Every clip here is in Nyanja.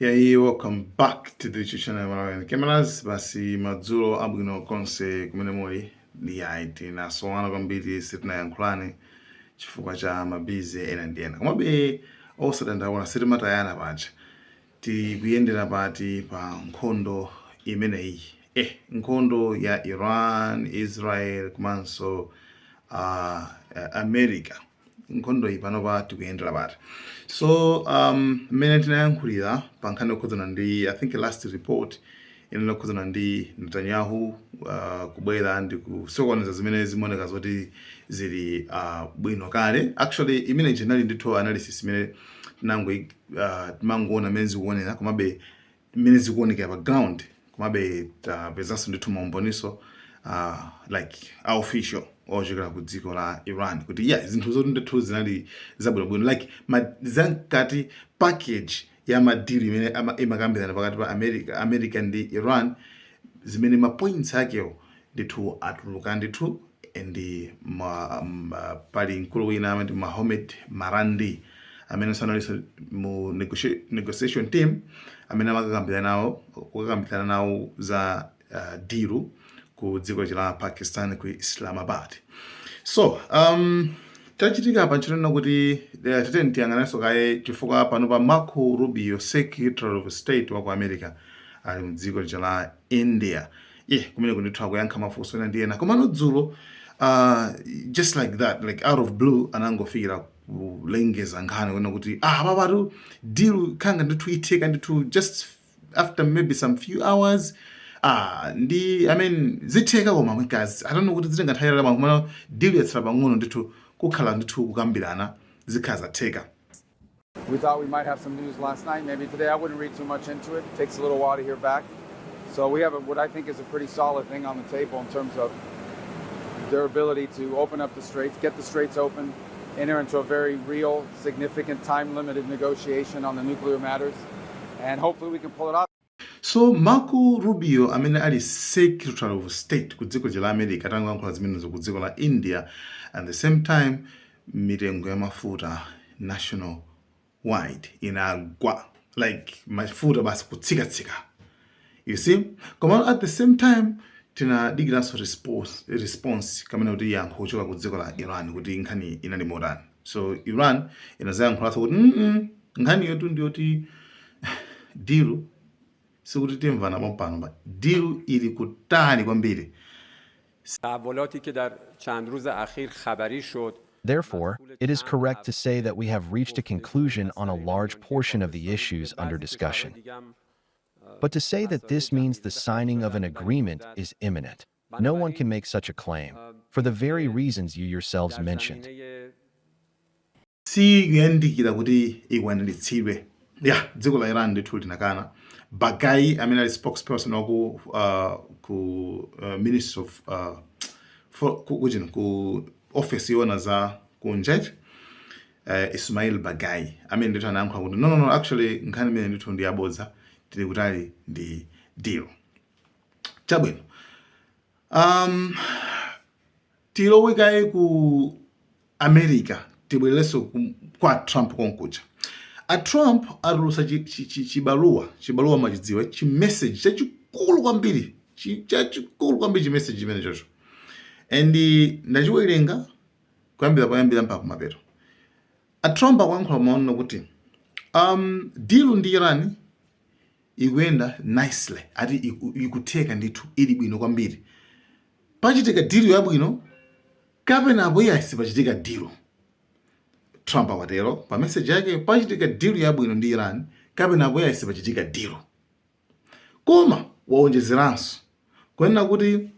Yeah, welcome back to the YouTube channel Malawian Cameras. Basi, madzulo abwino konse kumene muli. Yayi, tinasowana kwambiri, sitinayankhulane chifukwa cha ma busy ena ndi ena, komabe osadandaula, sitimatayana paja. Tikuyendera pati pa nkhondo imeneyi, nkhondo ya Iran, Israel komanso America? Nkhondo iyi panopa tikuyendera pati? So mmene tinayankhulira pa nkhani yokhudzana ndi, I think, last report imene yokhudzana ndi Netanyahu kubwera ndi kusokoneza zimene zimaoneka zoti zili bwino kale. Actually, imene inali ndithu analysis imene tinango timangoona mmene zikuonera, komabe mmene zikuonekera pa ground, komabe tapezanso ndithu maumboniso like official ochokera ku dziko la Iran kuti yeah, zinthu zoti ndithu zinali zabwinobwino, like zamkati package ya ma deal imene imakambirana pakati pa America ndi Iran, zimene ma points akewo ndithu atuluka ndithu. Ndi pali mkulu wina amene Mohammed Marandi, amene sanalinso mu negotiation team amene amakakambirana nawo, kukakambirana nawo za deal ku dziko la Pakistan, ku Islamabad. So chachitika apa nchonena kuti titeni tiyang'anenso kaye, chifukwa pano pa Marco Rubio, Secretary of State wa ku America, ali mdziko lija la India. Ye kumene kundithu akuyankha mafunso ena ndi ena. Komano dzulo, just like that, like out of blue, anangofikira kulengeza nkhani kuona kuti ah, papatu deal khanga ndithu itheka ndithu just after maybe some few hours. Ah, ndi, I mean, zitheka, koma mwikazi, I don't know kuti zitenga nthawi yayitali, koma deal yatsala pang'ono ndithu kukhala ndithu kukambirana, zikhala zatheka. We thought we might have some news last night, maybe today. I wouldn't read too much into it. It takes a little while to hear back. So we have what I think is a pretty solid thing on the table in terms of their ability to open up the straits, get the straits open, enter into a very real, significant, time-limited negotiation on the nuclear matters, and hopefully we can pull it off. So Marco Rubio, amene ali Secretary of State ku dziko la America, atangoyankhula zimenezo ku dziko la India, at the same time mitengo ya mafuta national wide inagwa, like mafuta basi kutsikatsika, you see. Koma at the same time tinadikiranso response kamene kuti yankho kuchoka ku dziko la Iran kuti nkhani inali motani. So Iran inazayankhulanso kuti nkhani yotu ndiyoti deal sikuti timvana pompano pa deal, ili kutali kwambiri. تحولاتی که در چند روز اخیر خبری شد. Therefore, it is correct to say that we have reached a conclusion on a large portion of the issues under discussion. But to say that this means the signing of an agreement is imminent, no one can make such a claim, for the very reasons you yourselves mentioned. Sikuyandikira kuti ikwaniritsidwe ya dziko la Iran ndithu linakana. Bagai, amene ali spokesperson waku ku Ministry of for, ku, kuchino ku office yona za kunja, Ismail Bagai, amene ndithu anayankhula kuti no, no, no, actually nkhani imene ndithu ndi yabodza, tili kutali ndi deal. Chabwino, tilowekaye ku America, tibwererenso kwa Trump konkuja. A Trump atulutsa chibaluwa, chibaluwa machidziwa, chi message chachikulu kwambiri, chachikulu kwambiri chi message chimene chocho, and ndachiwerenga kuyambira poyambira mpaka kumapeto. A Trump akuyankhula maono kuti deal ndi Iran ikuyenda nicely, ati ikutheka ndithu, ili bwino kwambiri. Pachitika deal yabwino kapena apo iye sipachitika deal. Trump akatero pa message yake, pachitika deal yabwino ndi Iran kapena apo iye sipachitika deal. Koma waonjezeranso kunena kuti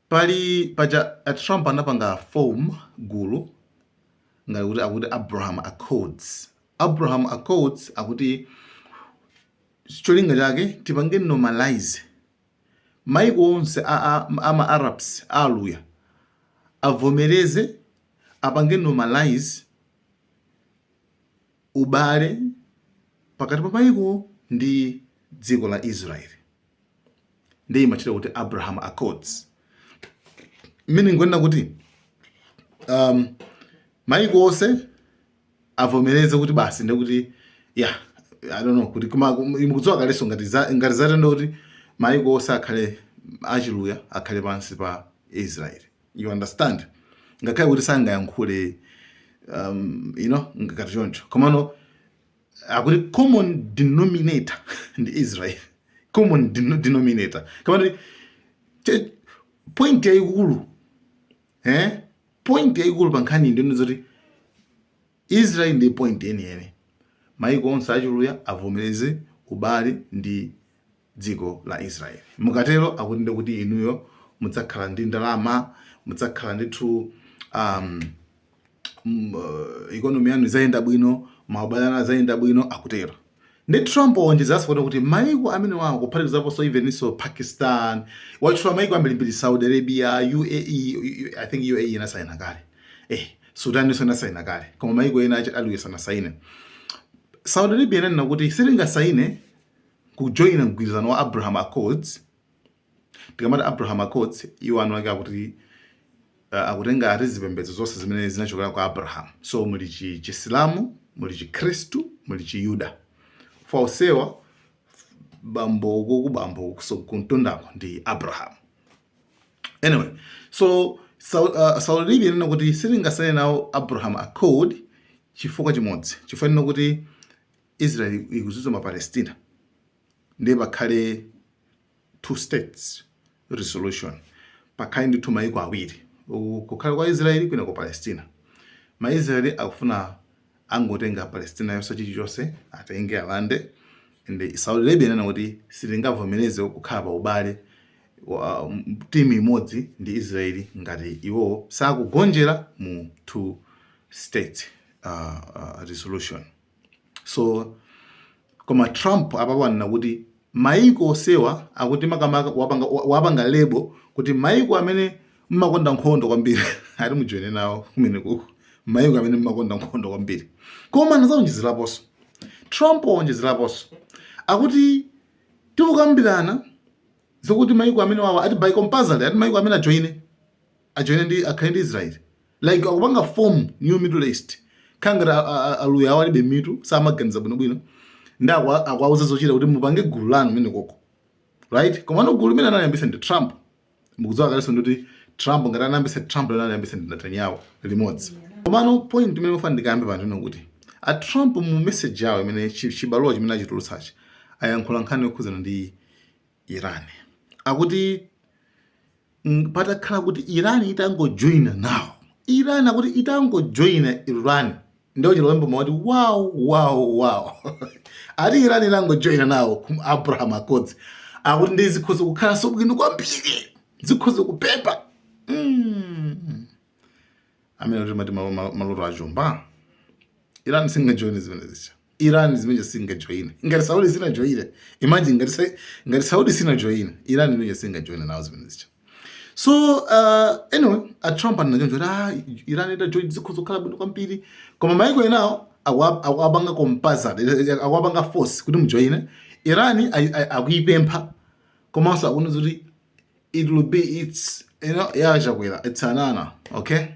pali paja a Trump anapanga form gulu ngati kuti akuti Abraham Accords. Abraham Accords akuti cholinga chake tipange normalize maiko onse ama Arabs aluya avomereze, apange normalize ubale pakati pa maiko ndi dziko la Israel. Ndiye imachita kuti Abraham Accords, mmene ngonena kuti maiko onse avomereze kuti basi ndekuti ya I don't know kuti koma mukudziwa kalenso ngati zatendo kuti maiko onse akhale achiluya, akhale pansi pa Israel, you understand? Ngakhale kuti sangayankhule ngati choncho, komano akuti common denominator ndi Israel, common denominator. Komano point yayikulu, point yayikulu pa nkhani ndi zoti Israel ndi point yeniyeni. Maiko onse achiluya avomereze ubale ndi dziko la Israel. Mukatero, akuti ndi kuti inuyo mudzakhala ndi ndalama, mudzakhala ndithu economy yanu izayenda bwino, maubale anu azayenda bwino, akutero. Ndi Trump waonjezanso kuti maiko amene wawo, kuphatikizaponso eveninso Pakistan, watchula maiko ambirimbiri, Saudi Arabia, UAE. I think UAE inasayina kale, Sudan inso inasayina kale, koma maiko ena aluya sanasaine. Saudi Arabia inanena kuti sitingasaine kujoyina mgwirizano wa Abraham Accords. Tikamati Abraham Accords, iwo anu ake akuti akutenga ati zipembedzo zonse zimene zinachokera kwa Abraham. So muli Chisilamu, muli Chikhristu, muli Chiyuda. Onsewa bambo uko kubambo, so kuntundako ndi Abraham. Anyway, so Saudi Arabia inena kuti sitingasaine nawo Abraham Accord chifukwa chimodzi, chifukwa inena kuti Israel ikuzunza Mapalestina, ndiye pakhale two states resolution, pakhale ndithu maiko awiri, uku kukhale kwa Israeli, kwina ku Palestina. Maisraeli akufuna angotenga Palestina yonse, chilichonse atenge, alande. And Saudi Arabia inena kuti sitingavomereze kukhala pa ubale wa timu imodzi ndi Israeli ngati iwo sakugonjera mu two state resolution. So koma Trump apapo anena kuti maiko osewa, akuti makamaka wapanga label kuti maiko amene mmakonda nkhondo kwambiri, ati mujoine nawo kumene kuko, maiko amene mmakonda nkhondo kwambiri. Koma anazawonjezeraponso, Trump wawonjezeraponso, akuti tikukambirana zokuti maiko amene wawa, ati by compulsory, ati maiko amene ajoine ndi akhale ndi Israel, like akupanga form new Middle East. Khangati aluya awo alibe mitu, samaganiza bwinobwino, ndi akuwauza zochita kuti mupange gulu lanu mene koko, right? Komano gulu limene anayambisa ndi Trump. Mukudziwa kalenso ndikuti Trump, ngati anayambisa Trump, anayambisa ndi Netanyahu limodzi. Komano point imene mufana ndikambe pano ino kuti a Trump mu message yawo imene chibaluwa chimene achitulutsachi, ayankhula nkhani yokhudzana ndi Iran. Akuti patakhala kuti Iran itangojoina nawo, Iran, akuti itangojoina Iran, ndio chilembo mawati wow. Ati Iran itangojoina nawo ku Abraham Accords, akuti ndi zikhoza kukhala bwino kwambiri, zikhoza kupepa. Amene kuti mati maloto achumba. Iran singajoine zimene zicha, Iran zimene singajoine. Ngati Saudi sinajoine, imagine, ngati Saudi sinajoine, Iran imene singajoine nawo zimene zicha. So anyway, a Trump anachoncho kuti Iran itajoin zikhoza kukhala bwino kwambiri, koma maiko enawo akuwapanga compulsory, akuwapanga force kuti mujoine Iran. Akuipempha, komanso akuona kuti it will be, it's yachakwera, it's an honor, okay?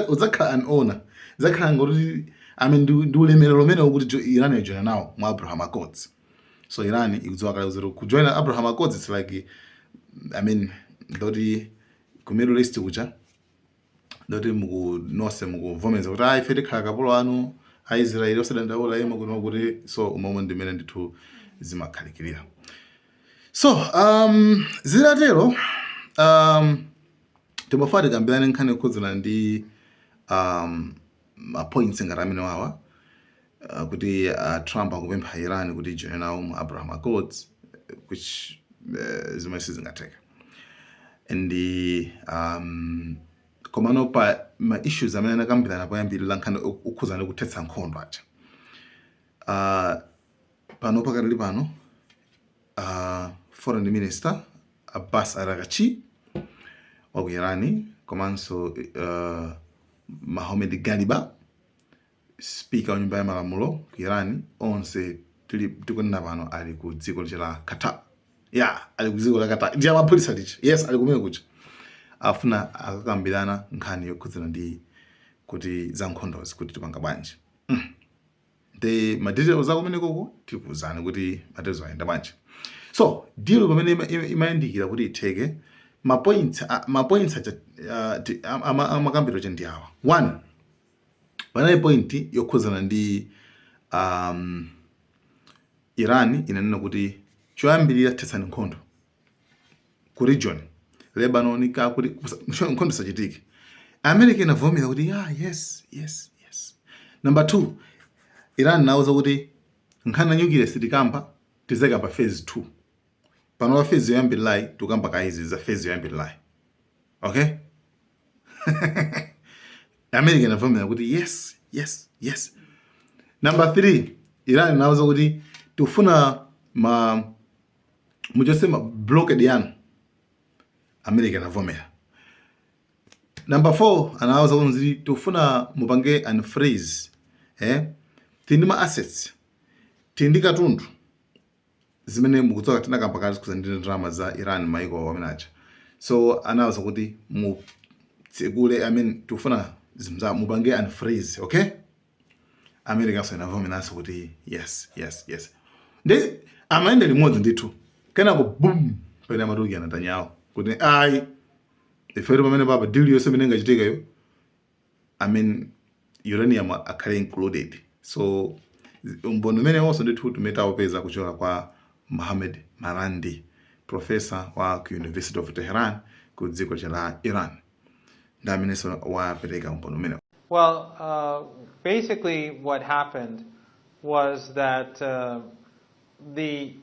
Udzakhala an honor, udzakhala ngoti, I mean, ndi ulemerero umene ukuti Iran yajoina nawo mu Abraham Accords. So Iran ikudziwa kale kuti kujoina Abraham Accords, it's like, I mean, ndoti ku Middle East kucha ndoti muku nonse mukuvomereza kuti ife tikhala kapolo anu Aisraeli, osadandaula yemwe kuno kuti. So umomwe ndimene ndithu zimakhalikirira. So zitatero, timafuna tikambirane nkhani yokhudzana ndi ma points ngati amene wawa, kuti Trump akupempha Iran kuti ijoine nawo mu Abraham Accords, which zimene sizingatheka. And komano pa ma issues amene anakambirana poyambirira, nkhani okhudzana ndi kuthetsa nkhondo aja, pano pakadali pano foreign minister Abbas Araghchi wa ku Iran komanso Mohamed Ghalibaf, speaker wa nyumba ya malamulo ku Iran, onse tili tikunena pano ali ku dziko lija la Qatar. Ya, ali ku dziko la Qatar ndi amaphulisa lija. Yes, ali kumene kuja, afuna akakambirana nkhani yokhudzana ndi kuti za nkhondozi, kuti tipanga bwanji. The ma details akumenekoko tikuwuzani kuti ma details ayenda bwanji. So deal pamene imayandikira kuti itheke, ma points aja amakambiro aja ndi awa. One, panali point yokhuzana ndi Iran inanena kuti choyambirira thetsani nkhondo ku region, Lebanon, ka kuti nkhondo isachitike. America inavomera kuti, "Yeah, yes." Number two, Iran nauza kuti nkhani ya nuclear sitikamba, tizekamba phase 2. Pano pa phase yoyambirirayi tikamba kaizi za phase yoyambirirayi, okay? America inavomera kuti yes. Number three, Iran inauza kuti tikufuna ma muchose ma blockade yanu. America inavomera. Number four, anawuza kuti tikufuna mupange unfreeze, tili ndi ma assets, tili ndi katundu zimene mukudzoka tinakamba kale zikhuza ndi ndalama za Iran, maiko amene aja. So anawuza kuti mutsekule, I mean, tikufuna zinthu za mupange unfreeze, okay? America so inavomeranso kuti yes. Ndi amayenda limodzi ndithu. Kenako boom, pene amatulukira Netanyahu kuti ayi, ifetu pamene papa deal yonse imene ingachitikeyo, I mean, uranium akhale included. So umboni umene wonso ndithu tumene tawupeza kuchoka kwa Mohammed Marandi, professor wa ku University of Tehran ku dziko la Iran, ndi amenenso wapereka umboni umene. Well, basically, what happened was that the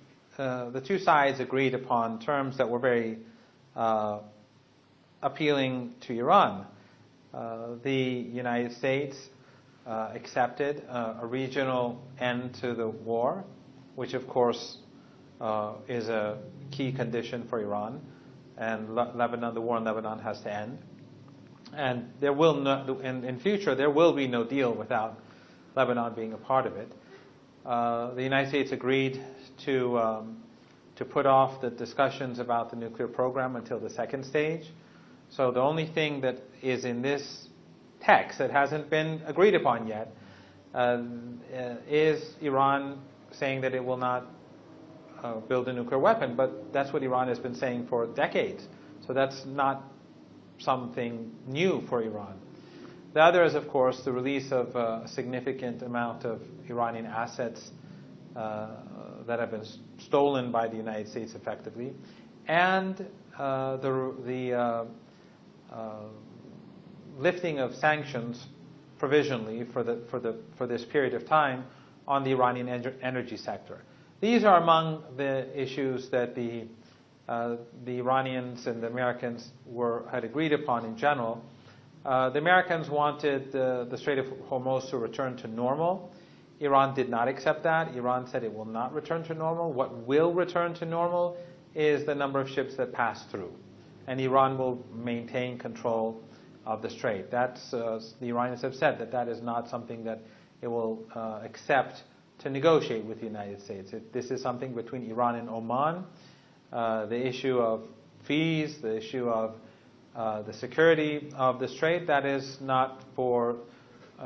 two sides agreed upon terms that were very appealing to Iran. The United States accepted a regional end to the war, which of course is a key condition for Iran, and Lebanon, the war in Lebanon has to end. And there will no, in future, there will be no deal without Lebanon being a part of it. The United States agreed to put off the discussions about the nuclear program until the second stage. So the only thing that is in this text that hasn't been agreed upon yet is Iran saying that it will not build a nuclear weapon. But that's what Iran has been saying for decades. So that's not something new for Iran. The other is, of course, the release of a significant amount of Iranian assets that have been stolen by the United States effectively, and the lifting of sanctions provisionally for this period of time on the Iranian energy sector. These are among the issues that the Iranians and the Americans had agreed upon in general. The Americans wanted the Strait of Hormuz to return to normal. Iran did not accept that. Iran said it will not return to normal. What will return to normal is the number of ships that pass through. And Iran will maintain control of the strait. The Iranians have said that that is not something that it will accept to negotiate with the United States. This is something between Iran and Oman. The issue of fees, the issue of the security of the strait, that is not for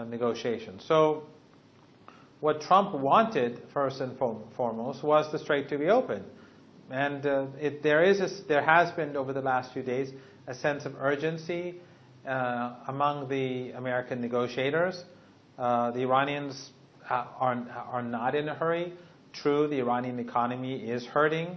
negotiation. So what Trump wanted, first and foremost, was the strait to be open. And there has been, over the last few days, a sense of urgency among the American negotiators. The Iranians are not in a hurry. True, the Iranian economy is hurting.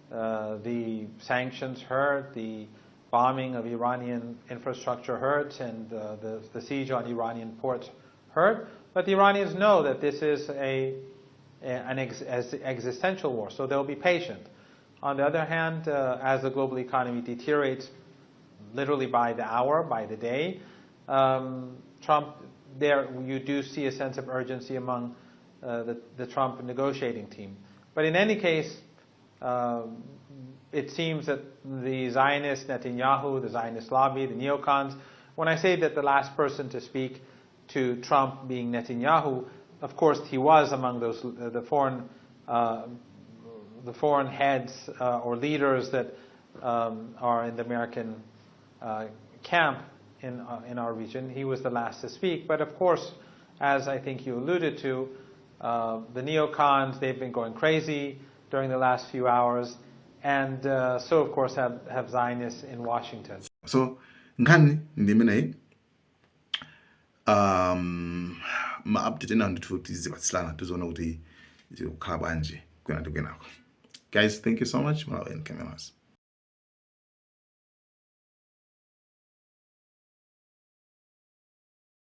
The sanctions hurt, the bombing of Iranian infrastructure hurts, and the siege on Iranian ports hurt. But the Iranians know that this is an existential war, so they'll be patient. On the other hand, as the global economy deteriorates literally by the hour, by the day, Trump, there you do see a sense of urgency among the Trump negotiating team. But in any case, it seems that the Zionist Netanyahu, the Zionist lobby, the neocons, when I say that the last person to speak to Trump being Netanyahu, of course he was among those the foreign heads or leaders that are in the American camp in our region. He was the last to speak. But of course, as I think you alluded to, The neocons, they've been going crazy during the last few hours, and so, of course, have Zionists in Washington. So nkhani ndi imeneyi. Ma update ena ndithu tizipatsilana, tiziona kuti zikukhala bwanji kwena ndi kwenako. Guys, thank you so much. Malawi and cameras.